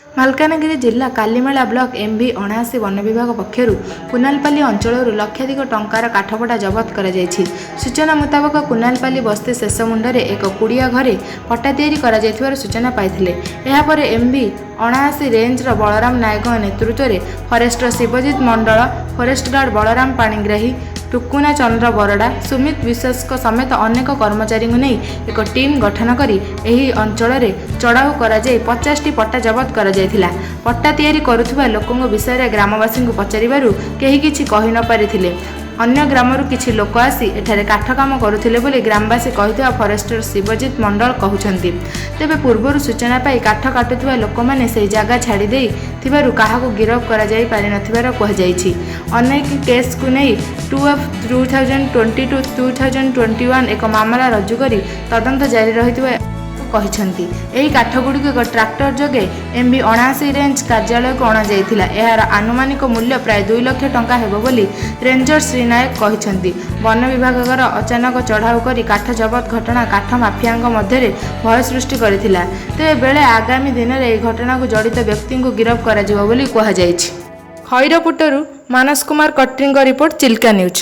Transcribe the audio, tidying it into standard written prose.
ମାଲକାନଗିରି ଜିଲ୍ଲା Kalimela block MV 79 ବନ ବିଭାଗ ପକ୍ଷରୁ କୁନାଲପାଲି ଅଞ୍ଚଳରୁ ଲକ୍ଷାଧିକ ଟଙ୍କାର କାଠପଟା ଜବତ କରାଯାଇଛି। ସୂଚନା ମୁତାବକ, କୁନାଲପାଲି ବସ୍ତି ଶେଷ ମୁଣ୍ଡରେ ଏକ କୁଡ଼ିଆ ଘରେ ପଟା ତିଆରି କରାଯାଇଥିବାର ସୂଚନା ପାଇଥିଲେ। ଏହାପରେ ଏମ୍ଭି 79 ରେଞ୍ଜର ବଳରାମ ନାୟକଙ୍କ ନେତୃତ୍ୱରେ ଫରେଷ୍ଟର ଶିବଜିତ ମଣ୍ଡଳ, ଫରେଷ୍ଟ ଗାର୍ଡ ବଳରାମ ପାଣିଗ୍ରାହୀ, ଟୁକୁନା ଚନ୍ଦ୍ର ବରଡ଼ା, ସୁମିତ ବିଶ୍ୱାସଙ୍କ ସମେତ ଅନେକ କର୍ମଚାରୀଙ୍କୁ ନେଇ ଏକ ଟିମ୍ ଗଠନ କରି ଏହି ଅଞ୍ଚଳରେ ଚଢ଼ାଉ କରାଯାଇ 50ଟି ପଟା ଜବତ କରାଯାଇଥିଲା। ପଟା ତିଆରି କରୁଥିବା ଲୋକଙ୍କ ବିଷୟରେ ଗ୍ରାମବାସୀଙ୍କୁ ପଚାରିବାରୁ କେହି କିଛି କହି ନ ପାରିଥିଲେ। ଅନ୍ୟ ଗ୍ରାମରୁ କିଛି ଲୋକ ଆସି ଏଠାରେ କାଠ କାମ କରୁଥିଲେ ବୋଲି ଗ୍ରାମବାସୀ କହିଥିବା ଫରେଷ୍ଟର ଶିବଜିତ ମଣ୍ଡଳ କହୁଛନ୍ତି। ତେବେ ପୂର୍ବରୁ ସୂଚନା ପାଇ କାଠ କାଟୁଥିବା ଲୋକମାନେ ସେହି ଜାଗା ଛାଡ଼ି ଦେଇ ଥିବାରୁ କାହାକୁ ଗିରଫ କରାଯାଇ ପାରିନଥିବାର କୁହାଯାଇଛି। ଅନେକ କେସ୍କୁ ନେଇ 2 ଅଫ୍ 2022 2021 ଏକ ମାମଲା ରୁଜୁ କରି ତଦନ୍ତ ଜାରି ରହିଥିବା କହିଛନ୍ତି। ଏହି କାଠଗୁଡ଼ିକୁ ଏକ ଟ୍ରାକ୍ଟର ଯୋଗେ ଏମ୍ଭି 79 ରେଞ୍ଜ କାର୍ଯ୍ୟାଳୟକୁ ଅଣାଯାଇଥିଲା। ଏହାର ଆନୁମାନିକ ମୂଲ୍ୟ ପ୍ରାୟ 2 ଲକ୍ଷ ଟଙ୍କା ହେବ ବୋଲି ରେଞ୍ଜର ଶ୍ରୀ ନାୟକ କହିଛନ୍ତି। ବନ ବିଭାଗର ଅଚାନକ ଚଢ଼ାଉ କରି କାଠ ଜବତ ଘଟଣା କାଠ ମାଫିଆଙ୍କ ମଧ୍ୟରେ ଭୟ ସୃଷ୍ଟି କରିଥିଲା। ତେବେ ବେଳେ ଆଗାମୀ ଦିନରେ ଏହି ଘଟଣାକୁ ଜଡ଼ିତ ବ୍ୟକ୍ତିଙ୍କୁ ଗିରଫ କରାଯିବ ବୋଲି କୁହାଯାଇଛି। ଖଇରପୁଟରୁ ମାନସ କୁମାର କଟ୍ରିଙ୍କ ରିପୋର୍ଟ, ଚିଲ୍କା ନ୍ୟୁଜ୍।